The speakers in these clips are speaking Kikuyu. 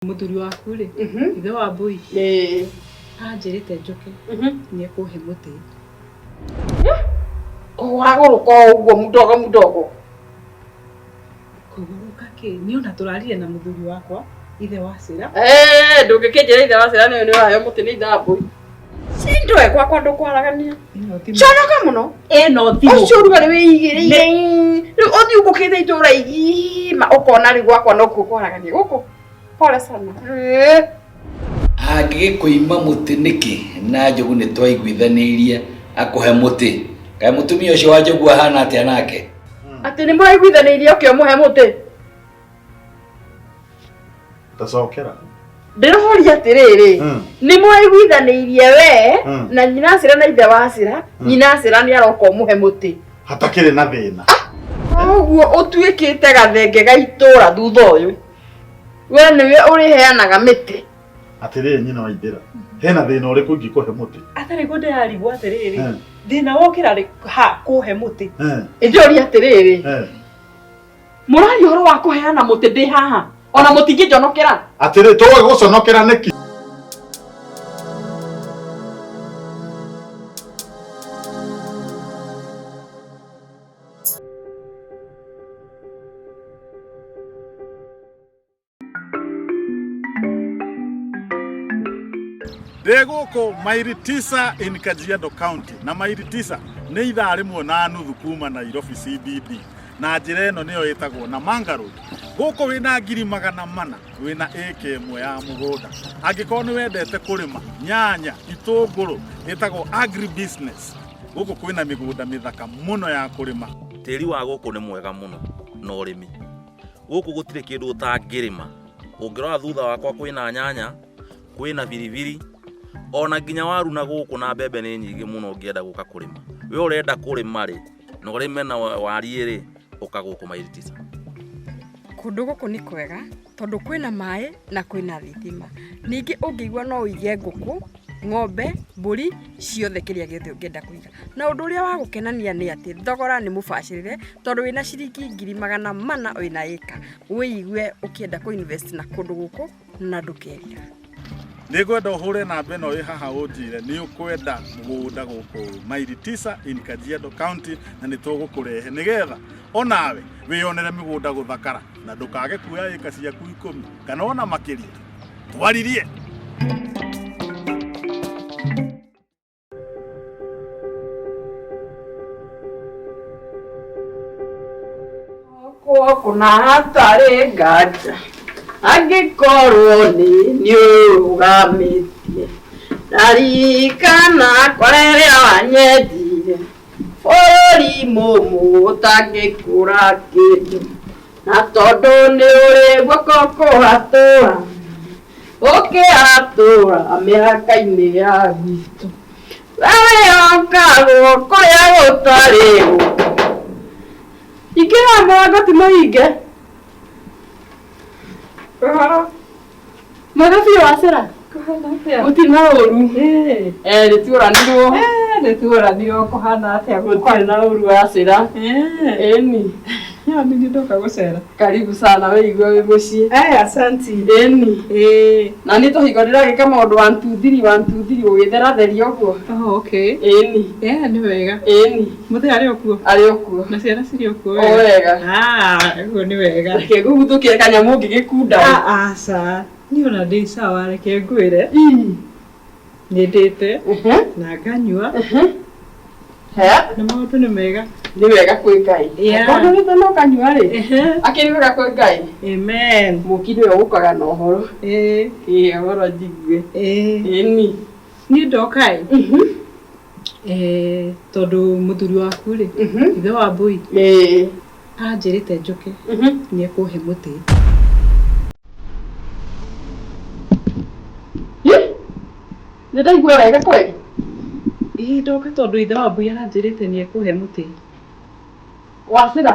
Mũthuri waku rĩ, ithe wa mbũi, Ĩĩ. anjĩrĩte njũke nĩ ekũhe mũtĩ. Wagũrũka o ũguo mdogo mdogo. Kũgũrũka kĩ? Niĩ ona tũrarire na mũthuri wakwa, ithe wa Cĩra. Eh, ndũngĩkĩnjĩra ithe wa Cĩra nĩwe nĩ ũraheo mũtĩ nĩ ithe wa mbũi. Cindwe gwakwa ndũkwaragania. Ĩno thimũ. Conoka mũno. Ĩno thimũ. Ũcio ũrugarĩ wĩigĩrĩire. Rĩu ũthiũngũkĩte itũũra igima ũkona rĩu gwakwa nokuo kwaragania gũkũ. Pole sana. Eh. Angĩgĩkũima mũtĩ nĩkĩ na Njogu nĩ twaiguithanĩirie akũhe mũtĩ? Kaĩ mũtumia ũcio wa Njogu ahana atĩa nake? Atĩ nĩ mũraiguithanĩirie ũkĩ ũmũhe mũtĩ. Tacokera. Ndĩroria atĩrĩrĩ, nĩ mũraiguithanĩirie we na nyina Cĩra na ithe wa Cĩra, nyina Cĩra nĩ aroka ũmũhe mũtĩ. Hatakĩrĩ na thĩna. Ũguo ũtuĩkĩte gathenge ga itũũra thutha ũyũ. We nĩwe ũrĩheanaga mĩtĩ. Atĩrĩrĩ nyina wa Ithĩra, hena thĩna ũrĩkũ ingĩkũhe mũtĩ? Atarĩ kũ ndĩrarigwo atĩrĩrĩ, thĩna wokĩra rĩ ha kũhe mũtĩ? Ĩndĩũria atĩrĩrĩ, mũraria ũhoro wa kũheana mũtĩ ndĩ haha ona mũtingĩnjonokera. Atĩrĩ, tũgũgũconokera nĩkĩ? Ndĩ gũkũ maili tisa in Kajiado County na maili tisa nĩ ithaa rĩmwe na nuthu kuma Nairobi CBD na njĩra ĩno nĩyo ĩtagwo Namanga Road. Gũkũ wĩna 400,000 wĩna ĩka ĩmwe ya mũgũnda. Angĩkorwo nĩ wendete kũrĩma nyanya, itũngũrũ, ĩtagwo agri business. Gũkũ kwĩna mĩgũnda mĩthaka mũno ya kũrĩma. Tĩri wa gũkũ nĩ mwega mũno na ũrĩmi. Gũkũ gũtirĩ kĩndũ ũtangĩrĩma. Ũngĩrora thutha wakwa kwĩna nyanya, kwĩna biribiri, ona nginya waru na gũkũ na mbembe nĩ nyingĩ mũno ũngĩenda gũka kũrĩma. We ũrenda kũrĩma rĩ, na ũrĩme na wariĩ rĩ, ũka gũkũ maili tisa. Kũndũ gũkũ nĩ kwega tondũ kwĩna maĩ na kwĩna thitima. Ningĩ ũngĩigua no ũige ngũkũ, ng'ombe, mbũri, ciothe kĩrĩa gĩothe ũngĩenda kũiga. Na ũndũ ũrĩa wa gũkenania nĩ atĩ thogora nĩ mũbacĩrĩre tondũ wĩna ciringi 400,000 wĩna ĩka. Wĩigue ũkĩenda kũ invest na kũndũ gũkũ na ndũkerira. Nĩngwenda ũhũre namba ĩno ĩ haha ũnjĩre nĩ ũkwenda mũgũnda gũkũ maili tisa in Kajiado County na nĩ tũgũkũrehe nĩgetha onawe wĩyonere mĩgũnda gũthakara na ndũkage kuoya ĩka ciaku ikũmi kana ona makĩria. Twaririe. Kũna hatarĩ nganja angĩkorwo nĩ nĩũrũgamĩtie ndarikana kwa rĩrĩa wanyendire bũrũri mũmũ ũtangĩkũra kĩndũ na tondũ nĩ ũrĩ guoko kũhatũra ũkĩhatũra mĩhaka-inĩ ya gwitũ weyokagwo kũrĩa gũtarĩ gũkũ. Ingĩra mũrango ti mũhinge. Ũhoro. Mwega biũ wacĩra. Gũtirĩ na ũru. Eh, nĩ tuoranirwo. Nĩ tuoranirwo kũhana atĩa Gũtirĩ na ũru wacĩra. Ĩni. Nĩ ndoka gũcera. Karibu sana wĩigue wĩ mũciĩ. Eh, asanti. Ĩni. Eh. Na niĩ tũhingo ndĩragĩka maũndũ 1 2 3 1 2 3 gũgĩtheratheria ũguo. Oh, okay. Ĩni. Eh, nĩ wega. Ĩni. Mũthee arĩ o kuo? Arĩ o kuo. Na ciana cirĩ o kuo O wega. Ah, ũguo nĩ wega. Reke ngũguthũkĩre kanyamũ ngĩgĩkunda. Ah, aca. Niĩ ona ndĩ sawa, reke ngwĩre. Nĩ ndĩte na nganyua. Na maũndũ nĩ mega. Nĩ wega kwĩ Ngai. Yeah. Tondũ wĩte na ũkanyua rĩ. Akĩrĩ wega kwĩ Ngai. Amen. Mũki nĩwe ũkaga na ũhoro. Ĩĩ. Ĩĩ, ũhoro njigue. Ĩĩ. Ĩni. Niĩ ndoka ĩ. Eh, tondũ mũthuri waku rĩ, ithe wa mbũi, Ĩĩ. anjĩrĩte njũke nĩ ekũhe mũtĩ. Nĩ ndaigua wega kweli? Ĩĩ ndoka tondũ ithe wa mbũi aranjĩrĩte nĩ ekũhe mũtĩ. Wacĩra,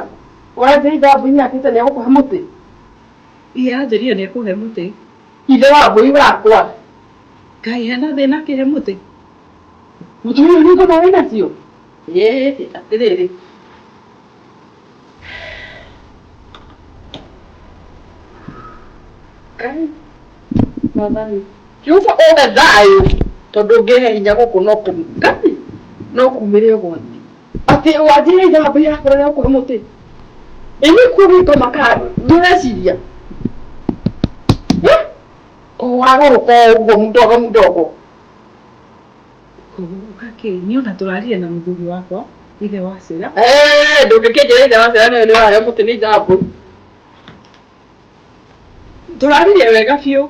ũranjĩra ithe wa mbũi nĩ akĩte nĩ egũkũhe mũtĩ? Ĩĩ aranjĩrire nĩ ekũhe mũtĩ. Ithe wa mbũi wakwa? Ngai hena thĩna akĩhe mũtĩ? Mũtumia ũyũ nĩ ngoma wĩ nacio? Ĩĩ, atĩrĩrĩ. Ngai. Mwathani Jehova ũhe thayũ tondũ ũngĩhe hinya gũkũ no kũ Ngai no kumĩre ũgwati atĩ wanjĩre ithe wa mbũi yakũra nĩ ũkũhe mũtĩ ĩ nĩ kuo gwĩkoma ka ndũreciria wagũrũka ũguo mdogo mdogo Kũgũrũka kĩ? Niĩ ona tũrarire na mũthuri wakwa ithe wa Sera. Eh, ndũngĩkĩnjĩra ithe wa Sera nĩwe nĩũraheo mũtĩ nĩ ithe wa mbũi. Tũraririe wega biũ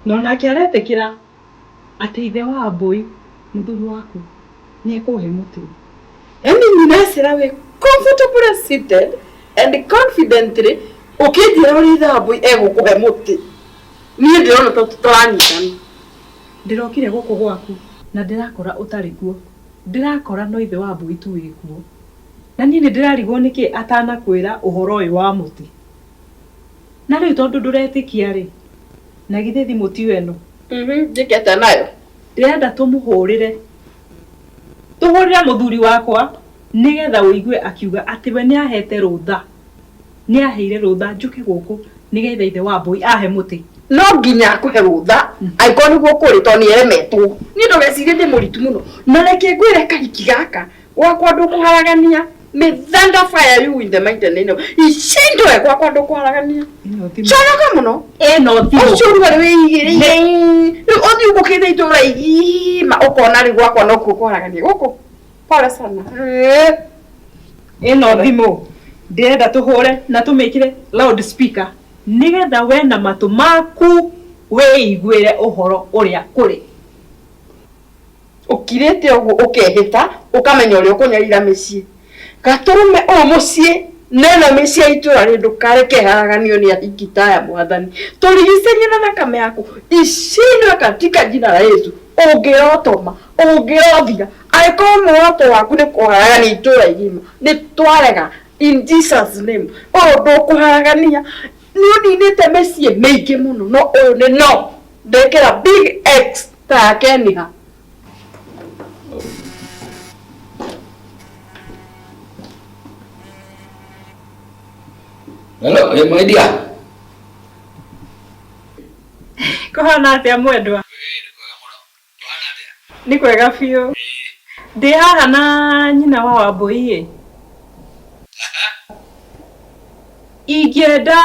na onake aretĩkĩra atĩ ithe wa Mbũi mũthuri waku nĩ ekũhe mũtĩ. Yaani nyina Sera wĩ comfortably seated and confidently ũkĩnjĩra ũrĩa ithe wa Mbũi egũkũhe mũtĩ. Niĩ ndĩrona ta tũtaranyitana. Ndĩrokire gũkũ gwaku na ndĩrakora ũtarĩ kuo. Ndĩrakora no ithe wa Mbũi tu wĩ kuo. Na niĩ nĩ ndĩrarigwo nĩkĩ atanakwĩra ũhoro ũyũ wa mũtĩ. Na rĩu tondũ ndũretĩkia-rĩ, na githĩ thimũ tiyo ĩno? Njĩke atĩa nayo? Ndĩrenda tũmũhũrĩre. Tũhũrĩre mũthuri wakwa nĩgetha ũigue akiuga atĩ we nĩahete rũtha. Nĩaheire rũtha njũke gũkũ nĩgetha ithe wa Mbũi ahe mũtĩ. No nginya akũhe rũtha angĩkorwo nĩguo kũrĩ tondũ nĩeremetwo. Niĩ ndũgecirie ndĩ mũritu mũno. Na reke ngwĩre kahiki gaka Gwakwa ndũkũharagania. May thunder fire you in the mighty name of icindwe gwakwa ndũkũharagania. Conoka mũno. Ĩno thimũ. Ũcio ũrugarĩ wĩigĩrĩire. Rĩu ũthiĩ ũkũkĩte itũra igima ũkona rĩu gwakwa nokuo kũharagania gũkũ. Pole sana. Ĩno thimũ ndĩrenda tũhũre na tũmĩkĩre loud speaker nĩgetha we na matũ maku wĩiguĩre ũhoro ũrĩa kũrĩ. Ũkirĩte ũguo ũkehĩta ũkamenya ũrĩa ũkũnyarira mĩciĩ. Gatũrũme ũyũ mũciĩ na ĩno mĩciĩ ya itũra rĩ ndũkareke ĩharaganio nĩ ahiki ta aya mwathani. Tũrigicĩrie na thakame yaku icindwe katika jina la Yesu. Ũngĩrotoma, ũngĩrothira, angĩkorwo muoroto waku nĩ kũharagania itũra igima, nĩ twarega in Jesus name. Ũyũ ndũkũharagania. Nĩ ũninĩte mĩciĩ mĩingĩ mũno no ũyũ nĩ no. Ndekĩra big X ta ya Keniha. Hello, eh, my dear. Kũhana atĩa mwendwa? Nĩ kwega biũ. Ndĩ haha na nyina wa Wambũi-ĩ. Ingĩenda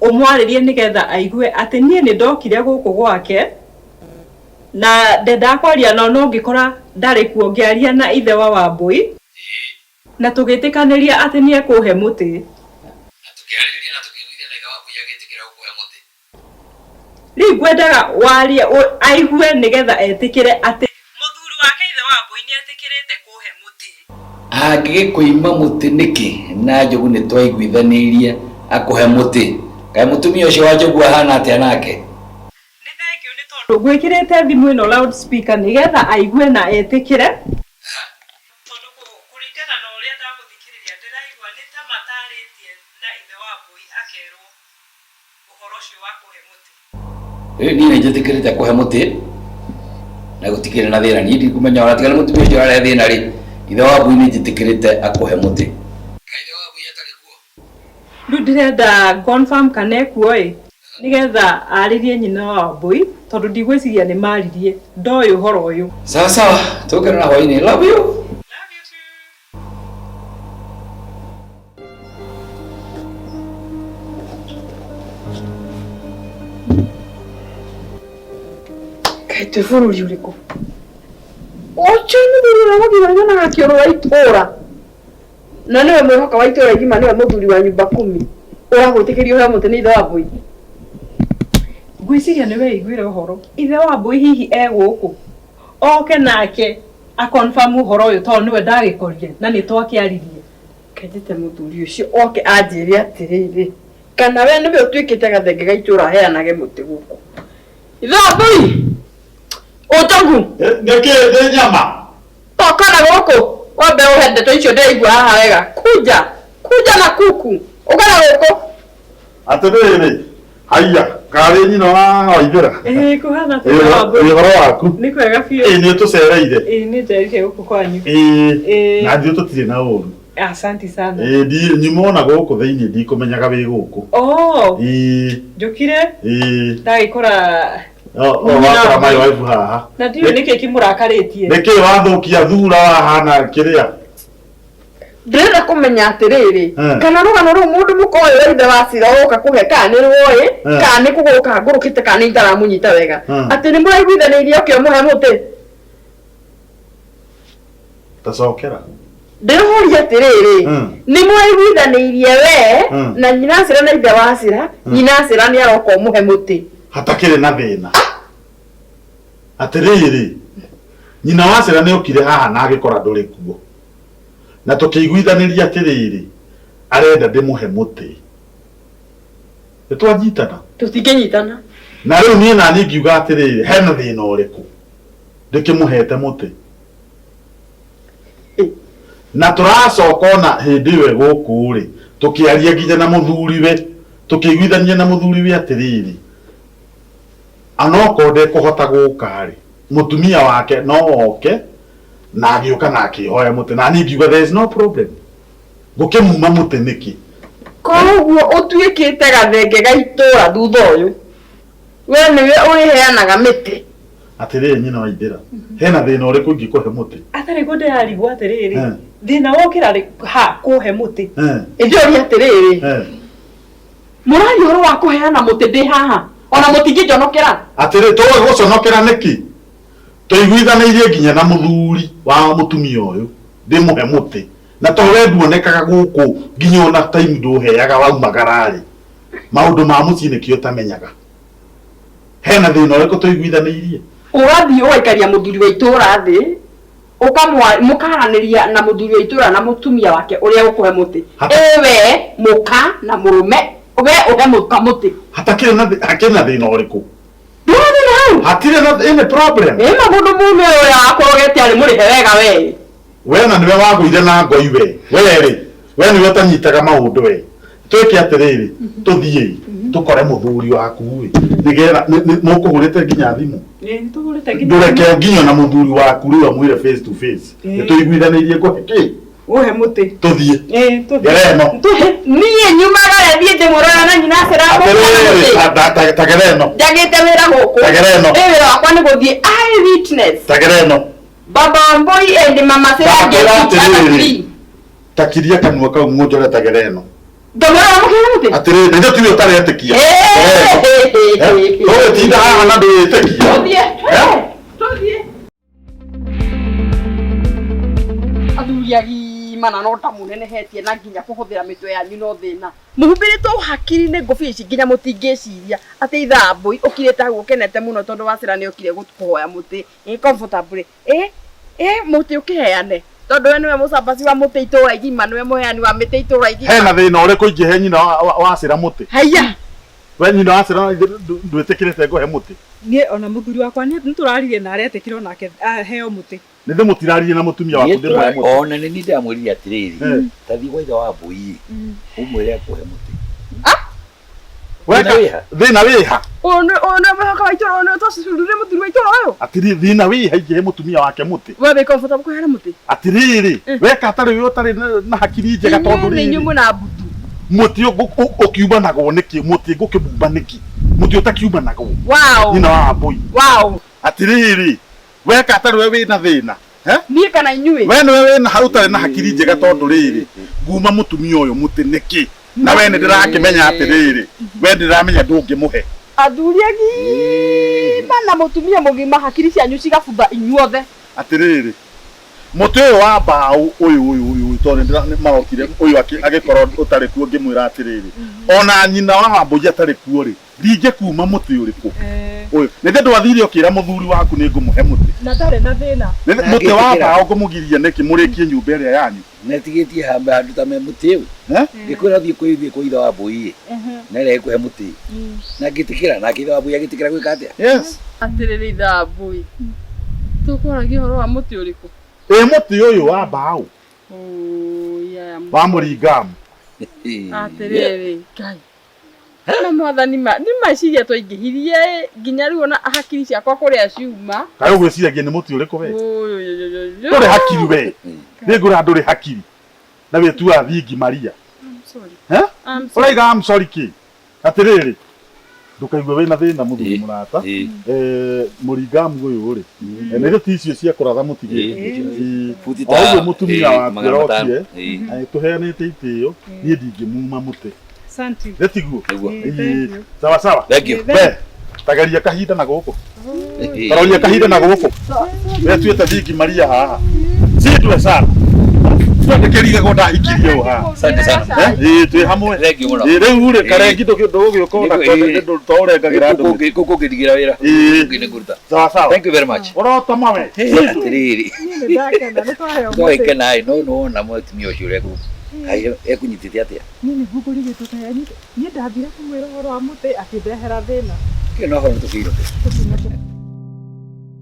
ũmwarĩrie nĩgetha aigue atĩ niĩ nĩ ndokire gũkũ gwake na ndendaga kwaria nao no ngĩkora ndarĩ kuo ngĩaria na ithe wa Wambũi na tũgĩtĩkanĩria atĩ nĩ ekũhe mũtĩ. Na tũkĩarĩrĩria na tũkĩiguithania na ithe wa Wambũi agĩtĩkĩra gũkũhe mũtĩ. Rĩu ngwendaga warie aigue nĩgetha etĩkĩre atĩ. Mũthuri wake ithe wa Wambũi nĩetĩkĩrĩte kũhe mũtĩ. Angĩgĩkũima mũtĩ nĩkĩ na Njogu nĩtwaiguithanĩirie akũhe mũtĩ? Kaĩ mũtumia ũcio wa Njogu ahana atĩa nake? Nĩ thengiũ nĩ tondũ ngwĩkĩrĩte thimũ ĩno loud speaker nĩgetha aigue na etĩkĩre. Tondũ kũringana na ũrĩa ndamũthikĩrĩria ndĩraigua nĩ ta matarĩtie na ithe wa Wambũi akerwo ũhoro ũcio wa kũhe mũtĩ. Rĩu niĩ nĩ njĩtĩkĩrĩte kũhe mũtĩ na gũtikĩrĩ na thĩna niĩ ndikũmenya ona tiga nĩ mũtumia ũcio ũrarehe thĩna rĩ ithe wa mbui nĩ njĩtĩkĩrĩte akũhe mũtĩ. Kaĩ ithe wa mbui atarĩ kuo? Rĩu ndĩrenda confirm kana ekuo ĩ nĩgetha arĩrie nyina wa Wambũi tondũ ndigwĩciria nĩ maririe ndoĩ ũhoro ũyũ. Sawa sawa, tũgũkenana hwainĩ. Love you. Love you too. Kaĩ twĩ bũrũri ũrĩkũ? Ũcio mũthuri ũrĩa mũgima nyonaga akĩũrũra itũra na nĩwe mwĩhoka wa itũra igima nĩwe mũthuri wa nyumba kumi ũragwĩtĩkĩria ũheo mũtĩ nĩ ithe wa mbũi. Ngwĩciria nĩ weiguĩra ũhoro. Ithe wa mbũi hihi e gũkũ? Oke nake a confirm ũhoro ũyũ tondũ nĩwe ndagĩkorire na nĩ twakĩaririe. Kenjete mũthuri ũcio oke anjĩre atĩrĩrĩ, kana we nĩwe ũtuĩkĩte gathenge ga itũũra heanage mũtĩ gũkũ. Ithe wa mbũri! Ũnjogu! Nĩkĩ ndĩ nyama? Toka na gũkũ wambe ũhe ndeto icio ndĩraigua haha wega. Kunja! Kunja na kuku! Ũka na gũkũ! Atĩrĩrĩ, haiya, karĩ nyina wa Waithĩra. Ĩĩ kũhana Ĩĩ, atĩa Wambũi? ĩĩ, ũhoro waku? Nĩ kwega biũ. Ĩĩ, nĩ ũtũcereire. Ĩĩ nĩ njerire gũkũ kwanyu. Ĩĩ, Ĩĩ. na ithuĩ tũtirĩ na ũru. Asanti sana. Ĩĩ, nyuma ona gũkũ thĩinĩ ndikũmenyaga wĩ gũkũ. Oh, Ĩĩ, njũkire ĩĩ. ndagĩkora O wakora my wife haha. Na ndiũĩ nĩkĩ kĩmũrakarĩtie. Nĩkĩ wathũkia thura wahana kĩrĩa? Ndĩrenda kũmenya atĩrĩrĩ, kana rũgano rũu mũndũ mũka ũyũ wa ithe wa Cira oka kũhe kana nĩ rwoĩ, kana nĩ kũgũrũka ngũrũkĩte, kana nĩ itaramũnyita wega, atĩ nĩ mũraiguithanĩirie oke ũmũhe mũtĩ. Tacokera. Ndĩroria atĩrĩrĩ, nĩ mũraiguithanĩirie we na nyina Cira na ithe wa Cira, nyina Cira nĩ aroka ũmũhe mũtĩ? Hatakĩrĩ na thĩna. Atĩrĩrĩ, nyina wa Cira nĩ okire haha na agĩkora ndũrĩ kuo. Na tũkĩiguithanĩria atĩrĩrĩ, arenda ndĩmũhe mũtĩ. Nĩ twanyitana? Tũtingĩnyitana. Na rĩu niĩ naniĩ ngiuga atĩrĩrĩ, hena thĩna ũrĩkũ ndĩkĩmũhete mũtĩ? Na tũracoka ona hĩndĩ ĩyo gũkũ rĩ, tũkĩaria nginya na mũthuriwe, tũkĩiguithania na mũthuriwe atĩrĩrĩ, anokorwo ndekũhota gũka rĩ, mũtumia wake no oke, na agĩũka na akĩhoya mũtĩ. Na niĩ ngiuga there is no problem. Ngũkĩmuma mũtĩ nĩkĩ? Koguo ũtuĩkĩte gathenge ga itũra thutha ũyũ. We nĩwe ũrĩheanaga mĩtĩ. Atĩrĩrĩ nyina wa Ithĩra, hena thĩna ũrĩkũ ingĩkũhe mũtĩ? Atarĩ kũ ndĩrarigwo atĩrĩrĩ, thĩna wokĩra rĩ ha kũhe mũtĩ? Ĩndĩũria atĩrĩrĩ, mũraria ũhoro wa kũheana mũtĩ ndĩ haha, ona mũtingĩnjonokera? Atĩrĩ, tũĩ gũconokera nĩkĩ? Tũiguithanĩirie nginya na mũthuri wa mũtumia ũyũ, ndĩmũhe mũtĩ. Na to we nduonekaga gũkũ nginya ona time ndũheaga waumagara rĩ, maũndũ ma mũciĩ nĩkĩo ũtamenyaga. Hena thĩna ũrĩkũ tũiguithanĩirie? Ũgathiĩ ũgaikaria mũthuri wa itũũra thĩ, mũkaranĩria na mũthuri wa itũũra na mũtumia wake ũrĩa ũkũhe mũtĩ. Ĩ we mũka na mũrũme, we ũhe mũka mũtĩ. Hatakĩrĩ na hakĩrĩ na thĩna ũrĩkũ? Ndũrathiĩ na hau? Hatirĩ na any problem. Ĩ ma mũndũ mũrũme ũrĩa wakorogete arĩ mũrĩhe wega we. We na nĩwe wagũire na ngoi we. We rĩ, we nĩwe ũtanyitaga maũndũ we. Twĩke atĩrĩrĩ, tũthiĩ tũkore mũthuri waku ĩ, nĩgetha mũkũhũrĩte nginya thimũ. Ndũreke nginya na mũthuri waku rĩu amwĩre face to face. Nĩtũiguithanĩirie ngũhe kĩ? Ũhe mũtĩ. Tũthiĩ. Gera ĩno. Niĩ nyumagara thiĩ ndĩmũrora na nyina Cira Atĩrĩrĩ, ta gera ĩno. Njagĩte wĩra gũkũ. Ta gera ĩno. Ĩ wĩra wakwa nĩ gũthiĩ eye witness. Ta gera ĩno. Baba Wambui and Mama Cira Ndakũra get each other atĩrĩrĩ. free. Takiria kanua kau ng'ũnjore ta gera ĩno. Ngamwĩra mũkĩre mũtĩ. Atĩrĩrĩ, na ithuĩ tiwe ũtaretĩkia. Ũgĩtinda haha na ndũĩtĩkia. Tũthiĩ. Tũthiĩ. Athuri agima na no ta mũnenehetie na nginya kũhũthĩra mĩtwe yanyu no thĩna. Mũhumbĩrĩtwo hakiri-inĩ ngũbia ici nginya mũtingĩciria atĩ ithaa mbũi ũkirĩte hau ũkenete mũno tondũ Wacĩra nĩ okire kũhoya mũtĩ comfortably. Mũtĩ ũkĩheane tondũ we nĩwe mũcambaci wa mũtĩ itũra igima, nĩwe mũheani wa mĩtĩ itũra igima. Hena thĩna ũrĩkũ ingĩhe nyina wa Wacĩra mũtĩ? Haiya. We nyina wa Wacĩra ndwĩtĩkĩrĩte ngũhe mũtĩ? Niĩ ona mũthuri wakwa nĩ tũraririe na aretĩkĩra onake aheo mũtĩ. Nĩ thĩ mũtiraririe na mũtumia waku ndĩmũhe mũtĩ. Ona nĩ niĩ ndamwĩrire atĩrĩrĩ, ta thiĩ gwa ithe wa mbũi ũmwĩre akũhe mũtĩ. Weka thĩna wĩha. Ũyũ nĩ mũhaka wa itũra, ũyũ nĩ tũcurire mũthuri wa itũra ũyũ. Atĩrĩ thĩna wĩha ingĩhe mũtumia wake mũtĩ. We wĩ comfortable kũheana mũtĩ? Atĩrĩrĩ, weka atarĩ we ũtarĩ na hakiri njega tondũ rĩrĩ. Inyuĩ mwĩna mbutu. Mũtĩ ũkiumanagwo nĩkĩ? Mũtĩ ngũkĩmumba nĩkĩ? Mũtĩ ũtakiumanagwo. Wow. Nyina wa mbũi. Wow. Atĩrĩrĩ, weka atarĩ we wĩna thĩna. Niĩ kana inyuĩ? We nĩwe wĩna hau ũtarĩ na hakiri njega tondũ rĩrĩ, nguma mũtumia ũyũ mũtĩ nĩkĩ? Na we nĩ ndĩrakĩmenya atĩrĩrĩ, we ndĩramenya ndũngĩmũhe. Athuri agima na mũtumia mũgima hakiri cianyu cigabutha inyuothe. Atĩrĩrĩ, mũtĩ ũyũ wa mbaũ ũyũ ũyũ ũyũ tondũ nĩ marokire ũyũ agĩkorwo ũtarĩ kuo ngĩmwĩra atĩrĩrĩ, ona nyina wa Wambũi atarĩ kuo rĩ, ndingĩkuma mũtĩ ũrĩkũ? Ũyũ nĩ thĩ ndwathire ũkĩra mũthuri waku nĩ ngũmũhe mũtĩ. Na ndarĩ na thĩna. Mũtĩ wa mbaũ ngũmũgiria nĩkĩ mũrĩkie nyũmba ĩrĩa yanyu? Netigĩtie handũ ta me mũtĩ ũyũ. Ngĩkwĩra thiĩ kwĩ kwa ithe wa mbũi na ĩrĩa ĩkũhe mũtĩ. Na ngĩtĩkĩra nake ithe wa mbũi agĩtĩkĩra gwĩka atĩa? Yes. Atĩrĩrĩ ithe wa mbũi, tũkwaragia ũhoro wa mũtĩ ũrĩkũ? Ĩ mũtĩ ũyũ wa mbaũ. Wa mũringamu. Atĩrĩrĩ Ngai. Na mwathani ma nĩ meciria twaingĩhirie nginya rĩu ona hakiri ciakwa kũrĩa ciuma. Kaĩ ũgwĩciragia nĩ mũtĩ ũrĩkũ we? Ndũrĩ hakiri we. Nĩ ngũra ndũrĩ hakiri. Na wĩtuaga thingi Maria. I'm sorry. Ũraiga I'm sorry kĩ? Atĩrĩrĩ. Ndũkaigue wĩna thĩna mũthuri Ĩĩ. mũrata. Ĩĩ. Mũringamu ũyũ rĩ, nĩ rĩ ti icio cia kũratha mũtigĩte. Ĩĩ. Ĩĩ. Buti O ta ũguo mũtumia waku 500. arokire, Ĩĩ. tũheanĩte itĩo, niĩ ndingĩmuma mũtĩ. Asante. Nĩ tiguo? Nĩguo. Ĩĩ, thank you. Sawa sawa. Thank you. Ĩĩ, We, tageria kahinda na gũkũ. Ĩĩ. Taroria kahinda na gũkũ. We tuĩte thingi Maria haha. Cindwe sana. Twandĩkĩrigagwo ndahikirie ũ haha. Asante sana. Eh, ĩĩ twĩ hamwe. Thank you mũno. Ĩĩ, rĩu rĩ Ĩĩ. karengi ndũgĩũka ona Ĩĩ. tũrengagĩra andũ. Gũkũ gũkũ ngĩndigĩra wĩra. Ĩĩ. Gũkũ nĩngũruta. Sawa sawa. Thank you very much. Ũrotoma we. Atĩrĩrĩ. Niĩ nĩ ndakena nĩ twaheo mũtĩ. Twagĩkena ĩ no nĩwona mũtumia ũcio ũrĩa ekũnyitĩte atĩa. Niĩ nĩguo ngũrigĩtwo kaĩ anyitĩ. Niĩ ndathire kũmwĩra ũhoro wa mũtĩ akĩndehera thĩna. Kĩo no horo tũkĩinũke. Tũkiuma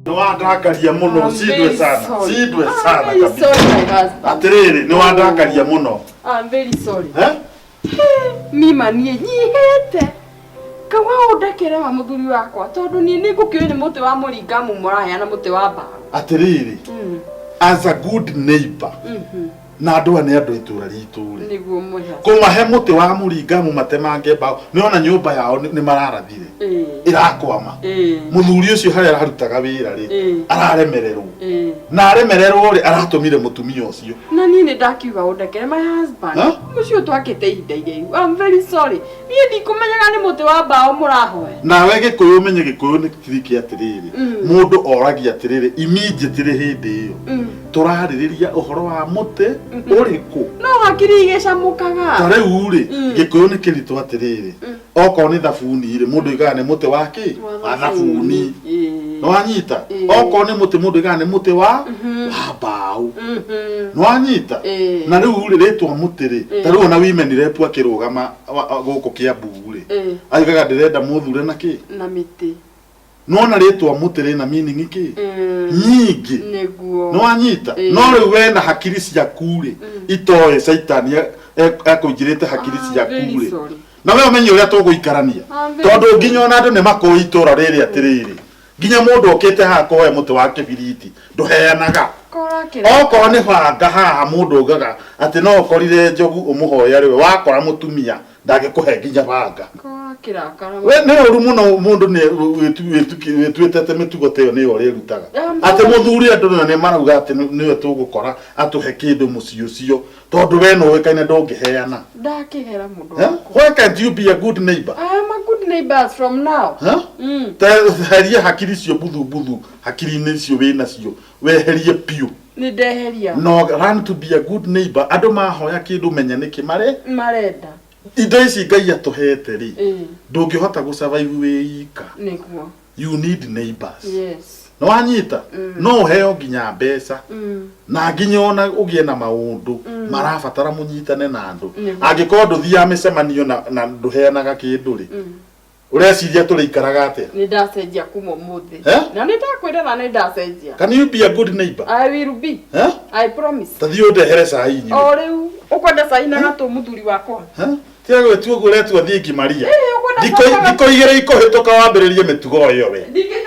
Nĩ wandakaria mũno, I'm cindwe very sana. sorry. Cindwe I'm sana very kabisa. sorry, my husband. Atĩrĩrĩ, nĩ wandakaria mũno. I'm very sorry. Eh? Mima niĩ nyihĩte kawa ũndekere wa mũthuri wakwa tondũ niĩ nĩ ngũkĩũĩ nĩ mũtĩ wa mũringamu mũraheana mũtĩ wa mbaũ. Atĩrĩrĩ, as a good neighbor, na andũ aya nĩ andũ a itũũra ritũ rĩ. Nĩguo mwĩha. Kũmahe mũtĩ wa mũringamu matemange mbaũ, nĩ ona nyũmba yao nĩ mararathire. Ĩĩ. Ĩrakwama. Ĩĩ. Mũthuri ũcio harĩa ararutaga wĩra rĩ, Ĩĩ. araremererwo. Ĩĩ. Na aremererwo rĩ, aratũmire mũtumia ũcio. Na niĩ nĩ ndakiuga ũndekere my husband. Huh? Mũciĩ ũyũ twakĩte ihinda iraihu. I'm very sorry. Niĩ ndikũmenyaga nĩ mũtĩ wa mbaũ mũrahoya. Nawe gĩkũyũ ũmenye gĩkũyũ nĩ tiriki atĩrĩrĩ, mũndũ oragia atĩrĩrĩ immediately hĩndĩ ĩyo tũrarĩrĩria ũhoro wa mũtĩ ũrĩkũ. No hakiri igĩcamũkaga. Ta rĩu rĩ, gĩkũyũ nĩ kĩritũ atĩrĩrĩ, okorwo nĩ thabuni rĩ, mũndũ oigaga nĩ mũtĩ wa kĩ? Wa thabuni. Ĩĩ. Nĩwanyita? Ĩĩ. Okorwo nĩ mũtĩ mũndũ oigaga nĩ mũtĩ wa wa mbaũ. Nĩwanyita? Ĩĩ. Na rĩu rĩ, rĩtwa mũtĩ rĩ, ta rĩu ona women rep akĩrũgama gũkũ Kĩambu rĩ, Ĩĩ. aigaga ndĩrenda mũthure na kĩ? Na mĩtĩ. Nĩwona rĩtwa mũtĩ rĩna meaning kĩ? Nyingĩ. Nĩguo. Nĩwanyita? Ĩĩ. No rĩu we na hakiri ciaku rĩ, itoĩ caitani ekũingĩrĩte hakiri I'm ciaku very rĩ. sorry. Na we ũmenye ũrĩa tũgũikarania. I'm very Tondũ nginya ona andũ nĩ makũĩ itũũra rĩrĩ atĩrĩrĩ, nginya mũndũ okĩte haha kũhoya mũtĩ wa kĩbiriti ndũheanaga. Kora kĩrĩa. Okorwo nĩ banga haha mũndũ augaga atĩ no ũkorire njogu ũmũhoya rĩwe, wakora mũtumia ndangĩkũhe nginya banga. Kora kĩrakara. We nĩ ũru mũno mũndũ nĩ wĩtuĩtete mĩtugo ta ĩyo nĩyo ũrĩrutaga. Atĩ mũthuri andũ na nĩ marauga atĩ nĩwe tũgũkora atũhe kĩndũ mũciĩ ũcio tondũ we nĩũĩkaine ndũngĩheana. Ndakĩhera mũndũ Eh? wakwa. Why can't you be a good neighbor? I am a good neighbors from now. Huh? Teheria hakiri icio buthu buthu hakiri-inĩ icio wĩ nacio weherie piũ. Nĩ ndeheria. No learn to be a good neighbor. Andũ mahoya kĩndũ menya nĩkĩ mare Marenda. indo ici Ngai atũhete rĩ, Ĩĩ. ndũngĩhota gũ survive wĩ ika. Nĩguo. You need neighbors. Yes. Nĩwanyita? No ũheo nginya mbeca na nginya ona ũgĩe na maũndũ marabatara mũnyitane na andũ. Nĩguo. Angĩkorwo ndũthiaga mĩcemanio na ndũheanaga kĩndũ rĩ, ũreciria tũrĩikaraga atĩa? Nĩ ndacenjia kuma ũmũthĩ. Eh? Na nĩ ndakwĩra na nĩ ndacenjia. Can you be a good neighbor? I will be. Eh? I promise. Ta thiĩ ũndehere cai nyue. O rĩu ũkwenda cai na gatũ mũthuri wakwa. Eh? Tiga gwĩtua ũguo ũretua thingi Maria. Ĩĩ, ũkwenda Thikũ cai na gatũ. 2 ikũhĩtũka wambĩrĩrie mĩtugo ĩyo we. Ndingĩte